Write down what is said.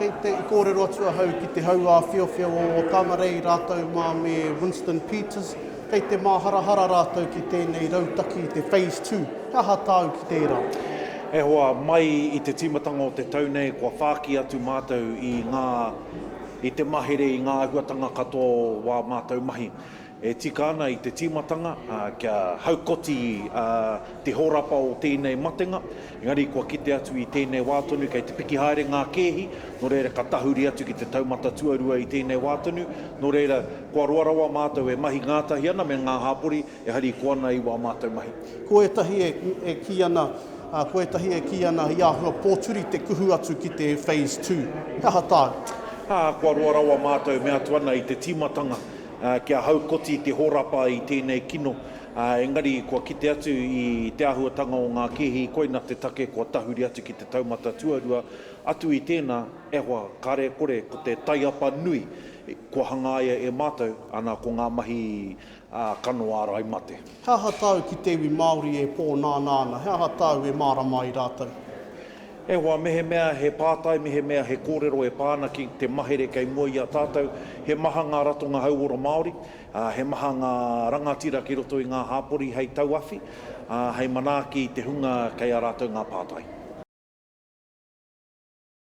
Kei te i kōrero atu ahau ki te hau āwhiowhio o Otangarei rātou mā me Winston Peters, kei te māharahara rātou ki tēnei rautaki i te Phase 2. He aha tāu ki tērā? E hoa, mai i te tīmatanga o te tau nei kua whāki atu mātou i ngā, i te mahere i ngā āhuatanga katoa o wā mātou mahi. E tika ana i te tīmatanga kia haukoti te hōrapa o tēnei matenga, engari kua kite atu i tēnei wā tonu kei te piki haere ngā kēhi, nō reira ka tahuri atu ki te taumata tuarua i tēnei wā tonu, nō reira kua roa rawa mātou e mahi ngātahi ana me ngā hāpori e harikoa ana i wā mātou mahi. Ko ētahi e kī ana, ko ētahi e kī ana i āhua pōturi te kuhu atu ki te Phase 2. He aha tāu? Ā, kua roa rawa mātou mea atu ana i te tīmatanga kia haukoti te hōrapa i tēnei kino, engari kua kite atu i te āhuatanga o ngā kēhi, koina te take kua tahuri atu ki te taumata tuarua. Atu i tēnā, e hoa, kare kore, ko te taiapa nui kua hangaia e mātou, ana ko ngā mahi kano ārai mate. He aha tāu ki te iwi Māori e pōnānā ana? He aha tāu e mārama ai rātou? E hoa, mehemea he pātai, mehemea he kōrero e pā ana ki te mahere kei mua i a tātou, he maha ngā ratonga hauora Māori, ā, he maha ngā rangatira ki roto i ngā hāpori hei tauawhi, ā, hei manaaki i te hunga kei a rātou ngā pātai.